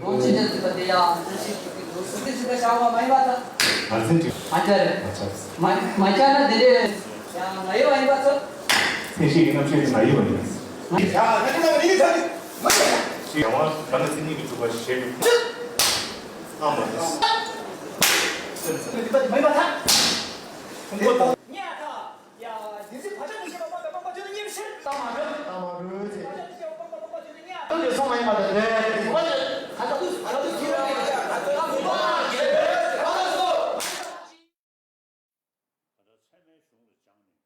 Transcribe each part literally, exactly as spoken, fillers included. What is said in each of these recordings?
ལོངས་སྤྱོད་ཀྱི་ཚུལ་དེ་ཡང་འདུ་ཤེས་ཀྱི་ཚུལ་དུ་ཟུར་དུ་ཞིག་ལ་བཞག་པ་མ་ཡིན་པ་དང་། མ་ཚད་ཀྱི། མ་བྱ་རེད། མ་བྱ་མ་བྱ་ན་དེ་འདྲའི་ཡང་ན་ཡོད་པ་ཡིན་པ་ཚོ། མཚན་གཞི་གི་རྣམ་གཞག་དེ་ན་ཡོད་པ་ཡིན། ཡ་ད་ནི་ན་ནི་ད་ནི་མ་ཡ། ཡང་བ་ད་ནི་མཚན་ཉིད་ཀྱི་ཚུགས་པ་ཞེས་པའི། ཨ་མ་ནི། སེམས་ཙམ་ནི་ད་ནི་མ་ཡིན་པ་ད། ཁོང་ཁོ་ད། ཉ་ད། ཡ། དེ་ཚེ་བག་ཆགས་མི་སྐྱེ་བ་སྤངས་པའི་སྤངས་པ་ཆོས་ཅན། ཉེར་ཞིར། ལྟ་མ་གྲོལ། ལྟ་མ་གྲོལ་ཅེས། བག་ཆགས་མི་སྐྱེ་བ་སྤངས་པའི་སྤངས་པ་ཆོས་ཅན། ཉེར། ལྟོས་ཀྱི་སོང་མ་ཡིན་པ་དང་འབྲེལ། ག་ད་དུས་ག་ད་དུས་ཚེ་རབས་ཀྱི་ག་ད་དུས་ག་ད་དུས། ག་ད་ཚད་མའི་གཞུང་ལ་སྦྱངས་ནས།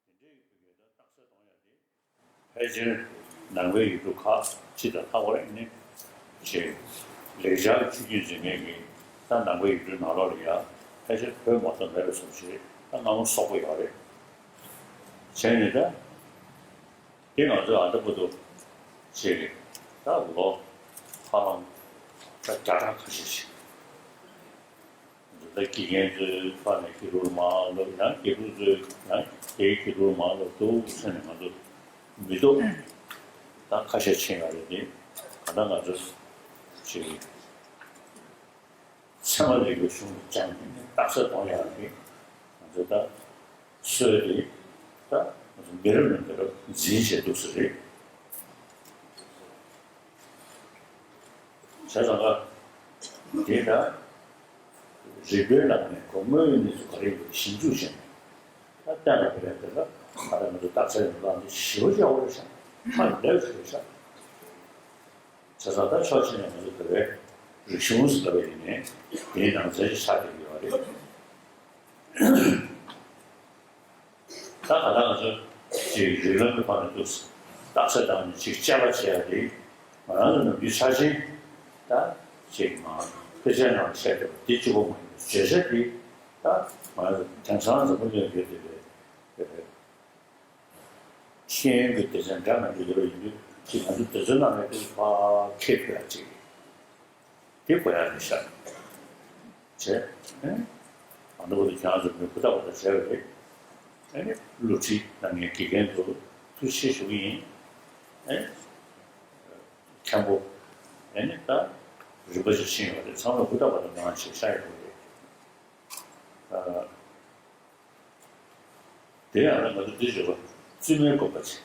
དེ་འདྲའི་བོད་ཀྱི་ད་རྟགས་གསལ་གཏོང་ཡ་དེ། ཕལ་ཆེར་ནང་པའི་ཡིག་འབྲུ་ཁག་ཅིག་དང་ལྷག་པར་ཨ་ནི་ཅིག་ལེགས་སྦྱར་ཆོས་བརྒྱུད་འཛིན་མཁན་གྱི་ད་ནང་པའི་ཡིག་འབྲུའི་ནང་ལོགས་ལ་ཡ་ཕལ་ཆེར་བོད་མ་གཏོགས་མེད་པའི་བཟོ་ཞིག་ད་སྣང་བ་སོག་པོ་ཡོད་རེད། བྱས་ནས་ད་དེ་ང་ཚོས་ཨ་ད་བར་དུ་ཅིག་ད་ལོ་ཧ་ལམ་ད་བརྒྱ་ཕྲག་ཁ་ཤས་ཤིག་ད་དགེ་རྒན་ཚོའི་ཕར་ནས་དགེ་ཕྲུག་མང་ལོ་ཡང་དགེ་ཕྲུག་ཚོའི་ཡང་དེའི་དགེ་ཕྲུག་མང་ལོ་འདུག་ཟེར་ནས་ང་ཚོ་མི་ཐོག་ད་ཁ་ཤས་ཕྱིན་ཡོད་རེད་དེ། ད་ལྟ་ང་ཚོ་ཅིག་ཚད་མ་རིག་པའི་གཞུང་དུ་སྦྱངས་ནས་རྟགས་གསལ་གཏོང་ཡག་གི་ང་ཚོ་ད་སྲོལ་དེ་ད་ང་ཚོ་མི་རབས་ནས་མི་རབས་འཛིན་བྱས་འདུག་ས་རེད། བྱས་ཙང་ཀ་དེ་ད་རིག་པའི་ལམ་ནས་གོ་དངོས་ཡོད་གནས་ཚུལ་ག་རེ་ཡོད་ཞིབ་འཇུག་བྱས་ནས་ད་གཏན་ལ་འབེབས་ཡ་དེ་ལ་ད་ལྟ་ང་ཚོ་རྟགས་གསལ་ཡོང་སྟངས་འདི་ཞེ་པོ་ཅིག་ཡག་པོ་རེད་ཤག་ཧ་ལས་པ་ཞིག་རེད་ཤག་བྱས་ཙང་ད་ཕྱོགས་གཅིག་ནས་ང་ཚོ་བོད་པའི་རིག་གཞུང་ཟེར་བ་ཡིན་ནའི་དེའི་ནང་ཚན་ཞིག་ཆགས་བསྡད་ཡོད་རེད། ད་ག་ད་ང་ཚོ་ཅིག་རིགས་ལམ་གྱི་བར་ནས་འདུག་རྟགས་གསལ་བཏང་ནས་ཅིག་དཔྱད་པ་བྱེད་ཡ་དེ་ང་རང་ཚོ་ནམ་རྒྱུན་ཆ་ཆེན་ད་ཅིག་མ་དཔེ་ཆའི་ནང་བཤད་པ་དེ་གཅིག་པོ་མ་ཡིན་པར་བརྗོད་བྱ་དེ་ད་ང་རང་ཚོ་དེང་སང་འཛམ་བུ་གླིང་ཡོད་བསྡད་པའི་ཤེས་ཡོན་གྱི་སྡེ་ཚན་འདྲ་མི་འདྲ་ཡོད་རེད། ཡིན་དུས་ཅིག་ང་ཚོ་དེ་ཚོའི་ནང་ནས་ཏོག་ཙམ་ཕར་འཁྱེར་ཐུབ་ཡ་ཅིག་དེ་དགོས་ཡ་རེད་ཤག་བྱས། ཨ་ནི་ང་ཚོ་བོད་དུ་ཁྱེད་རང་ཚོ་མི་ཧུར་ཐག་པ་དང་བྱས་པ་རེད། ཨ་ནི་བསླུ་བྲིད་གནང་མཁན་དགེ་རྒན་ཚོ་ཐུགས་རྗེ་ཆེ་ཞུ་གི་ཡིན། ཨ་ནི་མཁན་པོ་ཨ་ནི་ད་རིམ་པ་ཞིག་ཕྱིན་ཡོད་རེད། ཚང་མས་ཧུར་ཐག་པ་དང་གནང་བྱས་བཞག་ཡོད་རེད། ཨ། དེ་ཡང་ན་ང་ཚོ་འདི་བརྗོད་པ་བཙུན་མའི་དགོན་པ་ཆེ་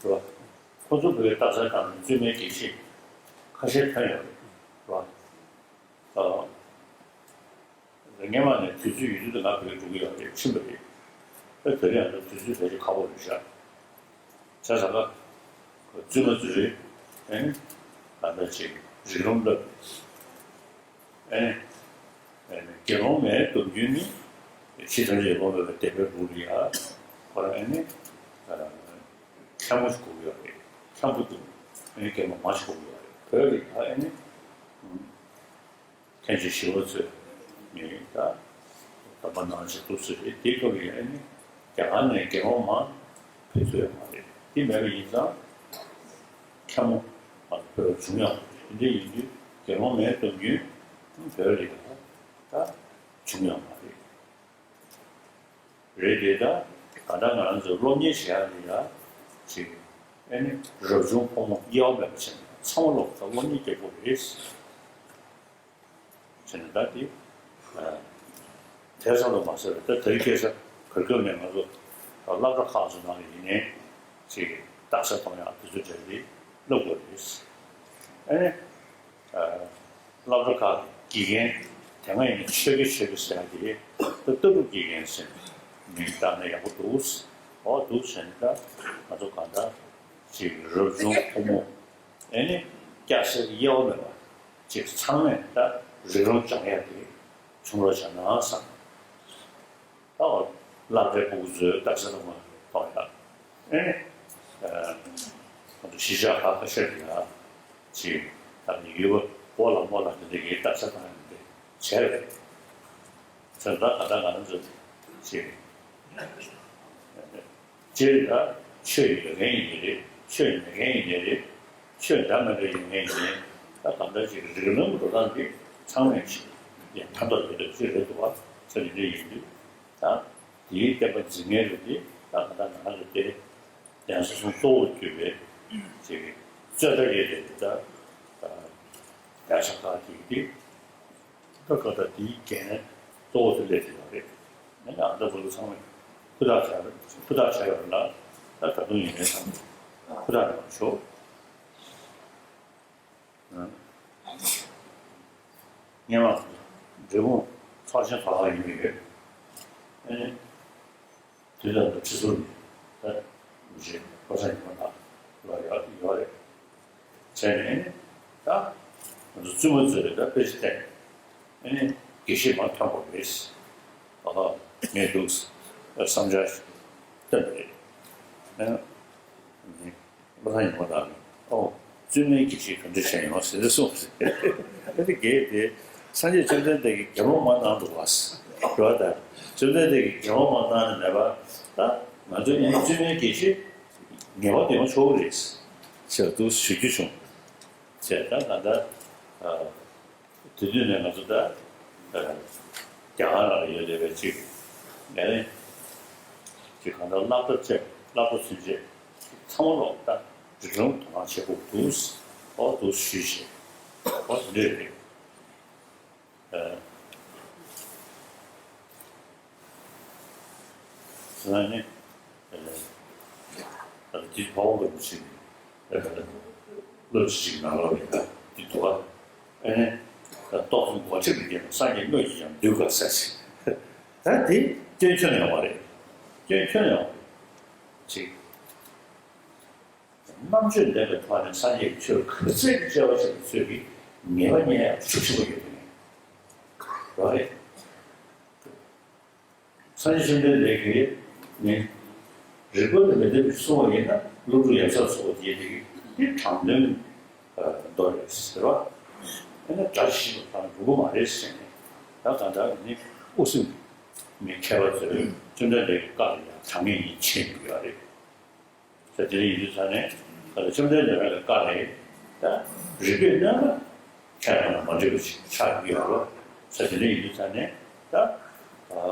རེད་བ། ཁོ་ཚོ་བོད་རྟགས་གསལ་བཏང་ནས་བཙུན་མའི་དགེ་བཤེས་ཁ་ཤས་ཐོན་ཡོད་རེད་བ། ཨ། སྔན་མ་ནས་དུས་ཚོད་ཡོད་དུས་ང་བོད་འགྲོ་གི་ཡོད་རེད། ཕྱིན་པ་རེད། ཨ་དེ་རིང་ཡང་ན་དུས་ཚོད་ཕལ་ཆེར་ཁག་པོ་རེད་ཤག་བྱས་ཙང་ཀ་བཙུན་མ་ཚོས་ཨེ་ནི་ད་ལྟ་ཅིག་རིགས་ལམ་བསླབ། ཨེ་ནི་ཨེ་ནི་དགེ་སློང་མའི་སྡོམ་རྒྱུན་ནི་ཕྱི་དང་རིགས་ལམ་བསླབ་པའི་སྡེ་པའི་ལུགས་ལ་ཡ་ཁོ་རང་ཨེ་ནི་མཁན་མོ་ཞིག་དགོས་ཀྱི་ཡོད་རེད། མཁན་པོ་འདུག་ཨེ་ནི་རྒན་མོ་མ་ཞིག་དགོས་ཀྱི་ཡོད་རེད། བོད་ལ་ཡ་ཨེ་ནི། མཁན་ཆེན་ཞི་བ་འཚོས་ནས་ད་དམ་པ་ནང་ཆེན་འདུག་ཟེར་རེད། དེའི་སྐབས་ལ་ཨ་ནི་རྒྱ་གར་ནས་དགེ་སློང་མང་ཕེབས་ཐུབ་ཡོད་མ་རེད། དེ་མེད་པ་ཡིན་ཙང་མཁན་མོ་མང་པོ་ཕེབས་པ་བྱུང་ཡོད་མ་རེད། དེ་འདྲ་ཡིན་དུས་དགེ་སློང་མའི་སྡོམ་རྒྱུན་བོད་ལ་ཡང་ད་བྱུང་ཡོད་མ་རེད། རེད་དེ་ད་ད་ལྟ་ང་རང་ཚོས་སློབ་གཉེར་བྱེད་ཡག་ལ་ཡ་ཅིག་ཨ་ནི་རབ་བྱུང་ཕོ་མོ་དབྱེ་བ་མེད་པ་བྱས་ནས་ཚང་མ་སློབ་ད་སློབ་གཉེར་རྒྱག་དགོས་རེད། བྱས་ནས་ད་དེ། དེ་ཙམ་དུ་མ་ཟད་པར་ད་དེ་རིང་ཁ་སང་གར་སྐབས་ནས་ང་ཚོ་སློབ་གྲྭ་ཁག་ཚོ་ནང་ལ་ཡིན་ནའི་ཅིག་རྟགས་གསལ་གཏོང་ཡག་དེ་ཚོ་འདྲ་དེ་སློབ་དགོས་རེད། ཨ་ནི། སློབ་གྲྭ་ཁག་གི་དགེ་རྒན་དེ་སྔ་ཡིན་ན་ཆོས་དགེ་ཆོས་དགེ་ཟེར་ཡག་དེ་ད་ལྟ་ལྟ་གྲུབ་དགེ་རྒན་ཟེར་ནས་མིང་བཏགས་ན་ཡག་པོ་འདུག་འོ་འདུག་ཟེར་ནས་ད་ང་ཚོ་གང་ལྟར་ཅིག་རབ་བྱུང་ཕོ་མོ་ཨེ་ནི་སྐྱ་སེར་དབྱེ་བ་མེད་པ་ཅིག་ཚང་མས་ད་རིགས་ལམ་སྦྱང་ཡག་དེ་བྱུང་རོགས་བྱས་ན་བསམ། ད་བ་སློབ་གྲྭའི་ཕྲུ་གུ་ཚོའི་རྟགས་གསལ་གཏོང་བ་གཏོང་ཡག་ཨེ་ནི་ང་ཚོ་གཞིས་ཆགས་ཁག་ཁ་ཤས་ལ་ཡ་ ཅེས་ད་ནི་ཡོད་པ་པོ་ལ་མོ་ལ་འདི་འདྲ་ཡི་རྟགས་ཆ་དང་འདི་བྱས་རེད། ཚེ་ད་ག་ད་ང་རང་ཚོ་ཅེས་སྤྱིར་ད་ཆོས་ཡོད་མཁན་ཡིན་རེད། ཆོས་མེད་མཁན་ཡིན་རེད། ཆོས་འདྲ་མི་འདྲ་ཡོད་མཁན་ཡིན། ད་གང་ལྟར་ཅིག་རིགས་ལམ་འགྲོ་སྟངས་འདི་ཚང་མས་ཅིག་ཡང་ཕན་ཐོགས་ཡོད་པའི་ཅིག་རེད་འདུག་བ། ཚེ་འདི་འདྲ་ཡིན་དུས་ད་དེའི་བསྟན་པ་འཛིན་མཁན་རེད་དེ་ད་ག་ད་ང་རང་ཚོ་དེ། ཡང་སོ་སོ་གཙོ་བོར་གྱུར་པའི་ཅིག་རྩོད་ཟླ་ཡོད་པའི་འདི་ལྟར་ཡང་ཆགས་སྡང་དེ་དེ་ད་ག་ད་དེའི་འགན་གཙོ་བོ་དེ་སླེབས་ཡོད་རེད། ཨ་ནི་ཨ་མདའ་བུ་ལུ་ཚང་མས་ཧུར་ཐག་བྱས་ཧུར་ཐག་བྱས་ཡོད་ལ་ད་ད་དུང་ཡིན་ནའི་ཚང་མས་ཧུར་ཐག་གནང་ཤོག་སྔོན་མ་འབྲས་སྤུངས་ཚོགས་ཆེན་ཐོག་ལ་ཡིན་པའི་ཡོད། ཨ་ནི། དུས་ལྟར་དུ་ཁྲི་ཟུར་ནས་ད་མི་ཆེན་བློ་བཟང་ཉི་མ་ལགས་ལ་ཡོད་ཡོད་རེད། བྱས་ནས་ད་ང་ཚོ་བཙུན་མ་ཚོས་ད་དཔེ་ཆ་བལྟས་ཨ་ནི་དགེ་བཤེས་མར་ཐོན་དགོས་རེད། ཨ་ངས་འདུག་བསམ་འཆར་བཏོན་པ་རེད། ཨ་ནི། བློ་བཟང་ཉི་མ་ལགས་ནས་ཨོ་བཙུན་མའི་དགེ་བཤེས་ག་འདྲ་བྱས་ཡོང་ཟེར་ཏེ་གསུངས་ཟེར། ཨ་ནི་དགེ་དེ་སངས་རྒྱས་བཅོམ་ལྡན་འདས་ཀྱིས་དགེ་སློང་མ་གནང་འདུག་བ་ཟེར་བ་དང་བཅོམ་ལྡན་འདས་ཀྱིས་དགེ་སློང་མ་གནང་ནས་མེད་པ་ད་ང་ཚོ་ཡང་བཙུན་མའི་དགེ་བཤེས་ངེས་པར་དུ་ཡོང་ཆོག་གི་རེད་ཟེར་འདུག་ཞུ་རྒྱུ་བྱུང་ཟེར། ད་ད་ལྟ། དེ་དུས་ནས་ང་ཚོ་ད་རྒྱ་གར་ལ་ཡོད་བསྡད་པའི་ཅིག་ངས་ཅིག་གང་ལྟར་སློབ་གྲྭ་བཅས་སློབ་གྲྭ་ཚུན་ཆད་ཚང་མ་ལོག་ད་རིགས་ལམ་དོ་སྣང་བྱེད་དགོས་འདུག་ཨོ་འདུག་ཞུས་བྱས་ཨོ་དེ་འདྲས་རེད། ཟེར་ན་ནི། ད་ལྟ་དེ་ཕ་བོང་གི་མི་ཞིག་ནི། བློ་ཅི་ཞིག་ནང་ལོགས་ཡིན་ན་དེ་འདུག་ཨ། ཨེ་ནི། ད་ཏོག་ཙམ་མགོ་ཁྲིད་ཀྱི་རྐྱེན་སངས་རྒྱས་དངོས་ཀྱིས་ཀྱང་འདུལ་དཀའ་ཟེར་ཞིག་ད་དེ་སྐྱོན་ཁྱོན་ཡོང་བ་རེད། སྐྱོན་ཁྱོན་ཡོང་བ་རེད། ཅིག་རྣམ་དཔྱོད་ལྡན་པའི་ཐོག་ནས་སངས་རྒྱས་ཀྱི་ཆོས་ག་ཚད་ཀྱི་དཔྱད་པ་བྱས་པའི་ཚོད་ཀྱིས་ངེས་པ་རྙེད་ཡག་ཤུགས་ཆེན་པོ་ཡོད་པ་ཡིན། རོ་རེད། སངས་རྒྱས་བཅོམ་ལྡན་འདས་ཀྱིས་ནི། རིགས་པ་དང་མི་ལྡན་པའི་གསུང་བ་ཡིན་ན་སློབ་ཕྲུག་ཡབ་ཆགས་སོགས་ཀྱིས་དེ་དེ་དྲང་དོན་མདོ་རེད་ཟེར་བ། ཨེ་ན་སྒྲ་ཇི་བཞིན་པར་ཕབ་ན་འགྲིག་གི་མ་རེད་ཟེར་ནས་ད་གང་ལྟར་ནི་དབུ་སེམས་མི་མཁས་པ་ཚོས་བཅོམ་ལྡན་འདས་ཀྱི་བཀའ་ལ་ཡང་དྲང་ངེས་ཡིན་ཕྱིན་ཡོད་རེད། ད་དེ་འདྲ་ཡིན་དུས་ཙང་ནས་ད་ལྟ་བཅོམ་ལྡན་འདས་རང་གི་བཀའ་ལས་ད་རིགས་པས་གནོན་ན་ཁྱད་པར་མ་འགྲིག་པ་ཞིག་ཆགས་ཀྱི་ཡོད་རེད། ད་དེ་འདྲ་ཡིན་དུས་ཙང་ནས་ད་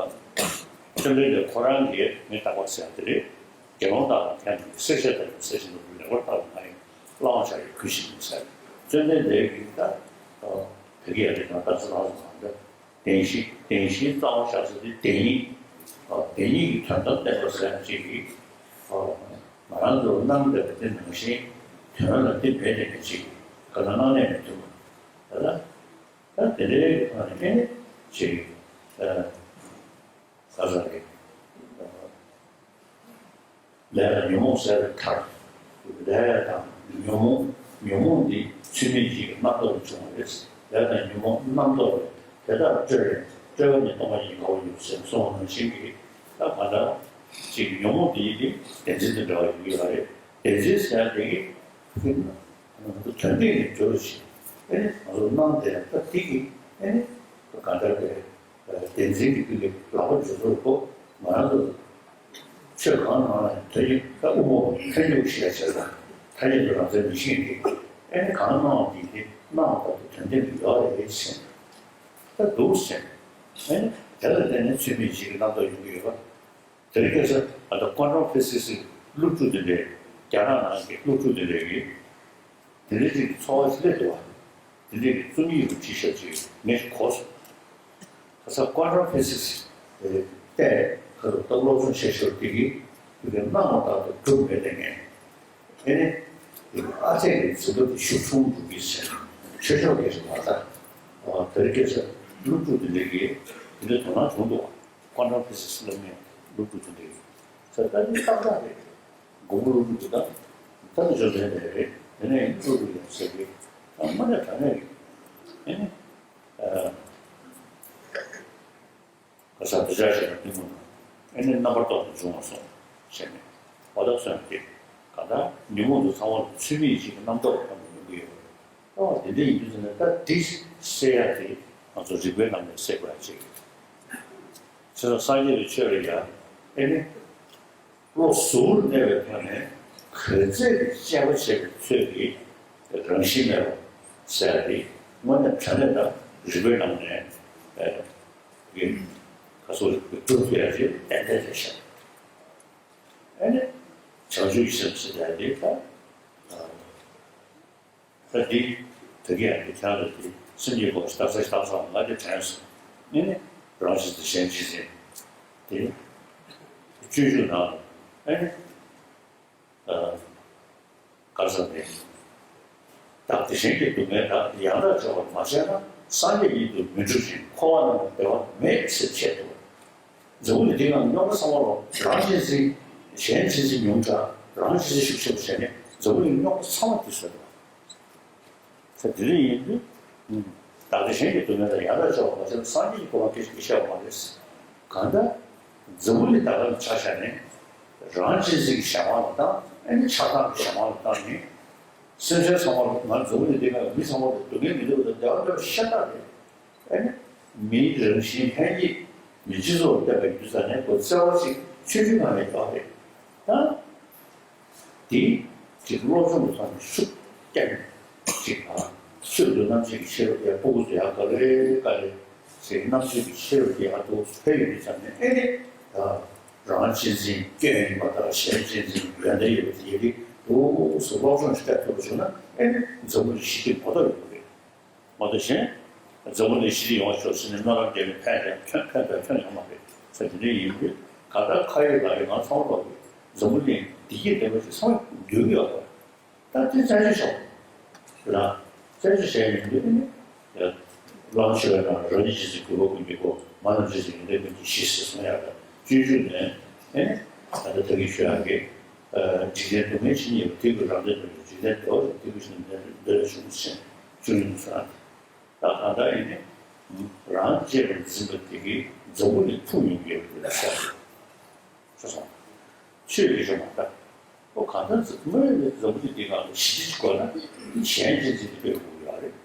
བཅོམ་ལྡན་འདས་ཁོ་རང་གིས་མི་རྟག་པ་ཟེར་བ་དེ་རེད། དགེ་སློང་དག་དང་ཕན་ཚུན་གསེར་ཞལ་ལྟ་བུའི་གསེར་ཞལ་ལྟ་བུའི་ལེགས་པར་བརྟགས་པ་ང་ཡི་བླ་མ་ཕྱག་གི་གུས་ཤིང་ཡིན་ཟེར། བཅོམ་ལྡན་འདས་ཀྱིས་ད་བོད་ཀྱི་ཡ་གྱལ་ནང་ད་ཚོ་ལ་སོང་བ་འདྲ། བདེན་བཞི་བདེན་བཞིའི་རྩ་བ་བཞག་ཚུལ་དེ་བདེན་གཉིས། བདེན་གཉིས་ཀྱི་དོན་དམ་བདེན་པ་ཟེར་ཡག་ཅིག་གིས། ང་རང་ཚོར་སྣང་བསྡད་པ་དེ་ནང་བཞིན་དོན་ལ་དེ་མེད་དེ་མེད་ཅིག་ག་ལ་སྣང་གནས་མི་ཐུབ། ད་ལྟ་ད་དེ་འདྲའི་ཐོག་ནས་ཨེ་ནི་ཅིག་ག་ས་རེད། ལས་དང་ཉོན་མོངས་ཟད་པའི་མཐར། ལས་དང་ཉོན་མོངས་ཉོན་མོངས་འདི་ཚུལ་མིན་གྱི་རྣམ་རྟོག་ལས་བྱུང་བ་རེད། ལས་དང་ཉོན་མོངས་རྣམ་རྟོག་ལས་དེ་དག་སྤྲོས་པས་སྤྲོས་པ་ཉིད་སྟོང་པ་ཉིད་དགའ་བོ་ཡིན་ཟེར་གསུངས་པ་ནང་བཞིན་གྱི་ད་ག་འདྲ་ཅིག་ཉོན་མོངས་འདི་ཡིན་ཏེ་བདེན་འཛིན་དང་འདྲ་བ་ཡོང་གི་ཡོད་རེད། བདེན་འཛིན་ཟེར་ཡག་དེ་གི་ང་ཚོ་དོན་སྟེང་ནས་འགྱུར་ཞིང་ཨེ་ནི་ང་ཚོ་སྣང་དེ་ད་དེ་གི་ཨེ་ནི་ག་འདྲ་དེ་བདེན་འཛིན་གྱི་ཀུན་གྱི་ལག་པ་འཇུ་ཚུལ་གོ་ང་རང་ཚོ། ཆོས་གང་གནང་ན་དོན་ཡིན་ད་དབུ་མ་ཐལ་འགྱུར་ཞེས་བྱ་ལ་ཐ་སྙད་དུ་རང་མཚན་མི་ཤེས་ཏེ་ཨེ་ནི་གང་གནང་བ་དེ་དེ་གནང་བ་ལྟར་དུ་དོན་ལྡན་དུ་ཡོད་རེད་ཟེར་ད་འདུག་ཟེར་ཨེ་ནི་དེ་ལ་བརྟེན་ནས་ཚུལ་མིན་གཞི་གི་རྣམ་རྟོག་ཡོང་གི་ཡོད་པ་དེ་རིང་ཁ་སང་ཨ་ད་ཀོན་ཀྲོལ་ཕི་སི་སི་སློབ་ཕྲུག་དེ་འདྲས་རྒྱ་ནག་ནང་གི་སློབ་ཕྲུག་དེ་འདྲས་ཀྱིས། དེ་འདྲའི་ཅིག་གི་ཚོར་བ་ཞིག་སླེབས་འདུག་བ། དེ་འདྲའི་གི་རྩོམ་ཡིག་རུ་ཅིག་ཤར་ཅིག་ངས་ཅིག་གོ་སོང་། ཁ་སང་ཀོན་ཀྲོལ་ཕི་སི་སི་བལྟས་ཁ་ཐུག་ད་སློབ་སྦྱོང་བྱེད་ཞོར་དེ་གི་དེ་གི་གནང་བ་ལྟར་དུ་སྒྲུབ་མེད་དེ་ངས་ཨེ་ནི་དེ་གི་ཨ་ཅག་གི་འཛིན་པ་དེ་ཤུགས་ཆུང་འགྲོ་གི་ཟེར་ཆོས་ཕྱོགས་ཀྱི་རེད་མ་ད་དེ་རིང་ཁ་སང་སློབ་ཕྲུག་དེ་འདྲའི་གི་དེ་འདྲའི་དོ་སྣང་བྱུང་འདུག་བ། ཀོན་ཀྲོལ་ཕི་སི་སི་སློབ་མའི་སློབ་ཕྲུག་དེ་འདྲའི་གི་ས་ད་ནི་ཏག་ཏག་རེད། དགོང་མོ་སློབ་ཕྲུག་དེ་དག་ད་ནི་འབྱོར་ལྡན་རེད་རེད། དེ་ནས་ཡང་སློབ་ཕྲུག་ཡང་ཟེར་གི་ཨ་མ་ནས་ག་ནས་རེད། ཨེ་ནི་ཨ་ག་ས་འདི་ཅག་ཞིག་ལ་སྙིང་པོ་དང་ཨེ་ནི་རྣམ་པར་རྟོག་ཏུ་འབྱུང་བ་སོང་ཞེས་ནས་འོ་ད་སོང་གི་ག་ད་ཉོན་མོངས་དུ་ཚང་བ་ལ་ཚུལ་མིན་ཞིག་གི་རྣམ་རྟོག་ལ་ཕན་པ་ཡོང་གི་ཡོད། ལྟ་བ་དེ་འདྲ་ཡིན་དུས་ཙམ་ནས། ད་འདི་སེལ་ཡ་དེ་ང་ཚོ་རིག་པའི་ལམ་ནས་སེལ་དགོས་ཡ་ཅིག་རེད། བྱས་ཙང་སངས་རྒྱས་པའི་ཆོས་ལ་ཡ་ཨེ་ནི། བློ་གཟུ་བོར་གནས་པའི་ཐོག་ནས། ག་ཚད་ཀྱི་དཔྱད་པ་བྱས་པའི་ཚོད་ཀྱིས་རང་བཞིན་མེད་པ་ཟེར་ཡ་དེ་དངོས་གནས་དྲང་གནས་དང་རིག་པའི་ནང་ནས་ཨེ་གི་ག་ཚོད་རིག་པའི་སྒྲུབ་ཐུབ་ཡ་དེ་ཏན་ཏན་རེད་ཤག་ཨེ་ནི་བྱང་ཆུབ་ཀྱི་སེམས་ཟེར་ཡ་དེ་ད། ད་འདི་ད་གིན་ཡང་འདི་ཁྱེད་རང་ལ་དེ་སེམས་ཀྱི་སྒོ་ཞིག་བཏབ་ས་ཞིག་བཏབ་སོང་། ང་དེ་དྲན་སོང་། ཨེ་ནི་རང་བཞིན་དང་གཞན་གཅེས་འཛིན་དེ་སྤྱོད་འཇུག་ནང་ལ་ཨེ་ནི་ག་རེ་ཟེར་ནས། བདག་བདེ་གཞན་གྱི་སྡུག་བསྔལ་དག །ཡང་དག་སྦྱོར་བར་མ་བྱས་ན། སངས་རྒྱས་ཉིད་དུ་མི་འགྲུབ་ཅིང་། འཁོར་བ་རྣམས་ལ་བདེ་བ་མེད་ཟེར་བཤད་འདུག་འཛམ་བུ་གླིང་འདི་སྒང་རྙོག་པ་ཚང་མ་ལོ། རང་གཅེས་འཛིན་གཞན་གཅེས་འཛིན་ཉུང་དྲགས། རང་གཅེས་འཛིན་ཤུགས་ཆེ་བ་བྱས་ནས་འཛམ་བུ་གླིང་རྙོག་པ་ཚང་མ་འདི་བཟོས་འདུག་ས་དེ་རིང་ཡིན་དུས། བདག་བདེ་གཞན་གྱི་སྡུག་བསྔལ་དང་ཡང་དག་སྦྱོར་བ་མ་བྱས་ན། སངས་རྒྱས་ཀྱི་གོ་འཕང་སྐད་ཅིག་གིས་ཤར་བ་མ་རེད། གང་ལྟར་འཛམ་བུ་གླིང་ད་ག་ནས་ཆ་བཞག་ནས་རང་གཅེས་འཛིན་གྱི་གཞན་དབང་ལ་བཏང་། ཨ་ནི་ཆགས་སྡང་གི་གཞན་དབང་ལ་བཏང་ནས། སེམས་ཅན་ཚང་མ་ལ། ང་འཛམ་བུ་གླིང་འདི་སྒང་མི་ཚང་མ་ལ་སྡུག་བསྔལ་མི་འདོད་པ་དང་བདེ་བ་འདོད་པ་ཤ་སྟག་རེད། ཨ་ནི་མིའི་རང་བཞིན་ལྷན་སྐྱེས་མི་སྤྱི་ཚོགས་ལ་བསྟན་པ་ཡིན་དུས་ཙང་ནས། ཁོ་བརྩེ་བ་ཅིག་ཆུང་ཆུང་ནང་ནས་ཡོད་རེད། ད་འདི་ཅིག་སློབ་སྦྱོང་གི་ཐོག་ནས་ཤུགས་བརྒྱབ་ནས་ཅིག་ཨ། ཆོས་སྡུག་རྣམ་འབྱེད་ཀྱི་ཤེས་རབ་ཀྱི་ཕྲུ་གུ་ཚོ་ཡར་ག་ལེ་ག་ལེ་ཅིག་རྣམ་འབྱེད་ཀྱི་ཤེས་རབ་ཀྱི་ཡར་འདུག་འཕེལ་ཡོང་དུས་ཙང་ནས། ཨེ་ནི་ད་རང་གཅེས་འཛིན་སྐྱོན་ཡིན་པ་དང་གཞན་གཅེས་འཛིན་ཡོན་ཏན་ཡོད་པ་དེ་ཡི་རིགས་འདུག་སེ་སློབ་སྦྱོང་ཞིག་སྤྲད་ཐུབ་པ་བྱུང་ན། ཨེ་ནི་འཛམ་བུ་གླིང་ཞི་བདེ་གོ་ཐོབ་ཡོང་གི་རེད། མ་གཏོགས་གཞན། འཛམ་བུ་གླིང་ཞི་བདེ་ཡོང་བ་ཤོག་ཟེར་ནས་སྨོན་ལམ་རྒྱབ་ནས་ཕན་ཀྱང་ཕན་ཕན་པའི་ཕན་ཡོང་མ་རེད་ཟེར། དེ་འདྲ་ཡིན་དུས་གང་ལྟར་ཁ་ཡོད་ལག་ཡོད་ང་ཚང་མ་ལོག་གི་འཛམ་བུ་གླིང་བདེ་སྐྱིད་ལྡན་པ་ཞིག་ཚང་མ་འདོད་ཀྱི་ཡོད་རེད། ད་དེ་བཙན་བྱོལ་ཤོག་ལ། བཙན་བྱོལ་བྱས་ཡིན་དུས་ནི། བླ་མ་མཆོད་པའི་ནང་རང་ཉིད་གཅེས་འཛིན་གུས་པ་ཀུན་གྱི་སྒོ། མ་རྣམས་གཅེས་འཛིན་ཡོན་ཏན་ཀུན་གྱི་གཞི་ཟེར་གསུངས་ཡག་དང་སྤྱོད་འཇུག་ནས། ཨེ་ནི་ད་ལྟ་ད་གིན་ཞུ་ཡག་གི། འཇིག་རྟེན་སྡུག་བསྔལ་ཇི་སྙེད་པ། དེ་ཀུན་རབ་བརྟན་དུ། འཇིག་རྟེན་བདེ་བ་ཅན། དེ་ཀུན་ཞི་བདེ་འདོད་ལ་ཞུགས་ཟེར་སྤྱོད་འཇུག་ནས་གསུངས་ཡག་དེ། ད་གང་ལྟར་ཡིན་ནི། རང་གཅེས་པར་འཛིན་པ་དེ་གིས་འཛམ་བུ་གླིང་ཕུང་ཡོང་གི་ཡོད་པ་དེ་ལ་ཟེར། ཆོས་ཀྱི་ཆོས་མ་རེད། ཨོ་གང་ལྟར་འཛམ་བུ་གླིང་འདི་གང་ལ་ཞི་བདེ་ཅིག་དགོས་ན་གཞན་གཅེས་འཛིན་དེ་དགོས་ཀྱི་ཡོད་རེད།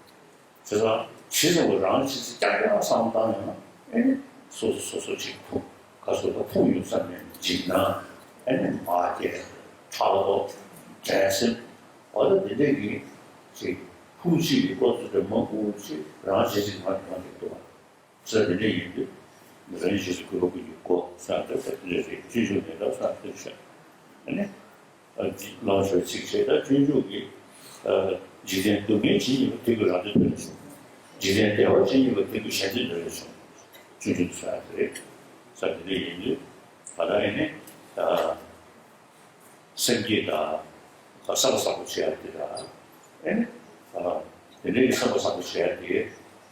བྱས་ཙང་ཇི་ཙམ་གྱིས་རང་གཅེས་འཛིན་རྐྱང་རྐྱང་བསམ་བློ་བཏང་ཡོང་ན། ཨེ་ནི་སོ་སོ་སོ་སོ་ཅིག་ཕུང་། ག་སོ་ད་ཕུང་ཡོང་ཙང་ནས་འཇིགས་སྣང་། ཨེ་ནི་མ་རྒྱས། ཕྲག་དོག། འགྲན་སེམས། འོ་ད་འདི་འདྲས་ཀྱི་ཅིག་ཕུང་གཅིག་གི་བློ་ཚོད་དེ་མང་པོ་ཅིག་རང་གཅེས་འཛིན་མ་ཡོང་གི་འདུག་ས་དེ་འདྲ་ཡིན་དུས། རང་གཅེས་འཛིན་གུས་པ་ཀུན་གྱི་སྒོ་ཟེར་ཡག་དེ་དེ་འདྲ་རེད། སྤྱོད་འཇུག་ནས་ད་ཟེར་ཡག་དེ་བཤད། ཨ་ནི། ཨ་ལོ་ཤོར་ཚིག་བྱས། ད་སྤྱོད་འཇུག་གི། ཨ་འཇིག་རྟེན་སྡུག་བསྔལ་ཇི་སྙེད་པ། དེ་ཀུན་རབ་བརྟན་དོན་ལ་ཞུགས། འཇིག་རྟེན་བདེ་བ་ཇི་སྙེད་པ། དེ་ཀུན་གཞན་དོན་དོན་ལ་ཞུགས། སྤྱོད་འཇུག་ཟེར་ཡག་དེ་རེད། ས་དེ་འདྲ་ཡིན་དུས། ད་ལྟ་ཨེ་ནི། ཨ། སེམས་བསྐྱེད་དང་། བསམ་པ་བཟང་པོ་བྱེད་ཡག་དེ་དང་། ཨེ་ནི། ཨ། དེ་འདྲའི་བསམ་པ་བཟང་པོ་བྱེད་ཡག་དེ་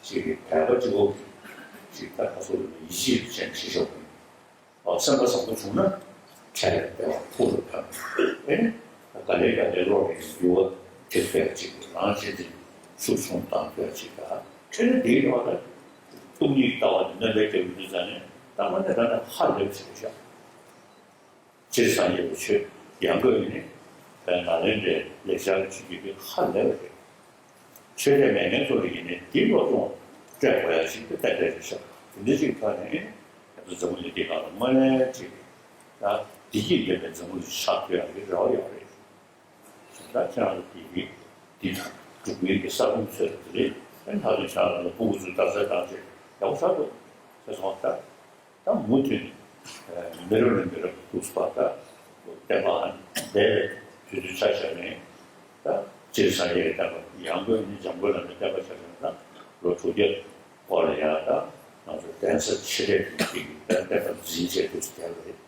ཅིག་གི་དད་པ་གཅིག་པོ་ཅིག་ད་ཁ་སོ་ལ་ཡིད་ཆེས་ཅན་བྱེད་ཆོག་གི། ཨ། བསམ་པ་བཟང་པོ་བྱུང་ན་འཕྲལ་ལ་བདེ་བ་ཕུགས་ལ་ཕན། ཨེ་ནི། ག་ལེ་ག་ལེ་བློ་རིག་འགྱུར་བ་དེ་ཕལ་ཅིག་རང་གཅེས་འཛིན་ཤུགས་ཆུང་བཏང་ཐུབ་ཡག་ཅིག་དང་། འཕྲལ་ལ་དེའི་ཐོག་ལ་སྟོང་ཉིད་ལྟ་བ་དེ་སྣོན་པ་རྒྱག་ཡོང་དུས་ཙང་ནས། ད་མ་ནས་ད་ནས་ཧ་ལས་པ་ཞིག་རེད་ཤག་སྤྱིར་སངས་རྒྱས་པའི་ཆོས་ཡང་སྒོས་ནི་ནཱ་ལེནྡྲའི་ལེགས་སྦྱར་གྱི་ཆོས་བརྒྱུད་དེ་ཧ་ལས་པ་རེད། ཆོས་དད་མེད་མཁན་ཚོ་ལ་ཡིན་ནའི་འདི་སློབ་སྦྱོང་སྤྲད་དགོས་ཡག་ཅིག་དེ་ཏན་ཏན་རེད་ཤག་དེ་འདྲ་ཅིག་ཐོག་ནས་ང་ཚོ་འཛམ་བུ་གླིང་འདི་སྒང་ལ་དངོས་གནས་ཅིག་ད་བདེ་སྐྱིད་ལྡན་པའི་འཛམ་བུ་གླིང་ཆགས་ཐུབ་ཡག་གི་རེ་བ་ཡོད་རེད། ད་ཁྱེད་རང་ཚོ་དེ་གི་འདི་དང་འབྲུག་པའི་གི་ས་ཁོངས་ཚོད་དེ་རེད། ཨ་ནི་ད་དུང་ཁྱེད་རང་ཚོ་ཕྲུ་གུ་ཚོའི་རྟགས་གསལ་བཏང་བྱས་ཡག་པོ་ཆགས་འདུག་ཟེར་སོང་། ད། ད་མུ་མཐུད་ནས་མི་རབས་ནས་མི་རབས་ཐུགས་སུ་བབས། ད་བསྟན་པ་འདས་པའི་དུས་ཚོད་ཆ་བཞག་ནས། ད་སྤྱིར་སངས་རྒྱས་ཀྱི་བསྟན་པ་ཡང་སྒོས་ནི་འཇམ་མགོན་བླ་མའི་བསྟན་པ་ཆ་བཞག་ན། ད་ལོ་དྲུག་བརྒྱ་འཁོར་ལ་ཡ། ད་ང་ཚོ་གདན་ས་ཆེ་གྲས་དེ་གཅིག་གིས་ད་བསྟན་པ་འཛིན་བྱས་ཐུགས་སུ་བསྟན་པ་རེད།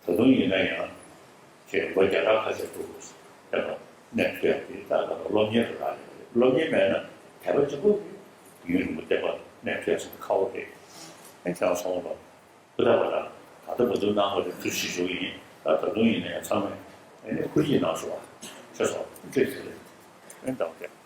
ད་དུང་ཡིན་ན་ཡང་ཁྱེད་ལོ་བརྒྱ་ཕྲག་ཁ་ཤས་འདུག་བསྟན་པ་གནས་ཐུབ་ཡག་དེ་ད་ལྟ་སློབ་གཉེར་རག་ལས་རེད། སློབ་གཉེར་མེད་ན་དད་པ་གཅིག་པོ་གིས་ཡུན་རིང་པོ་བསྟན་པ་གནས་ཐུབ་ཡག་ཅིག་ཁག་པོ་རེད། ཨེ་ཁྱེད་རང་ཚོ་ལ་ཕུ་ཐག་པ་དང་ད་ལྟ་མ་ཐུག་གནང་བ་རེད། ཐུགས་རྗེ་ཆེ་ཞུ་གི་ཡིན། ད་ད་དུང་ཡིན་ན་ཡང་ཚང་མས་ཨེ་ནས་ཁུར་གྱིས་གནང་སོང་བ། ཆེ་སོང་། ཐུགས་རྗེ་ཆེ། ཨེ་ད་ཨོ་ཁེ།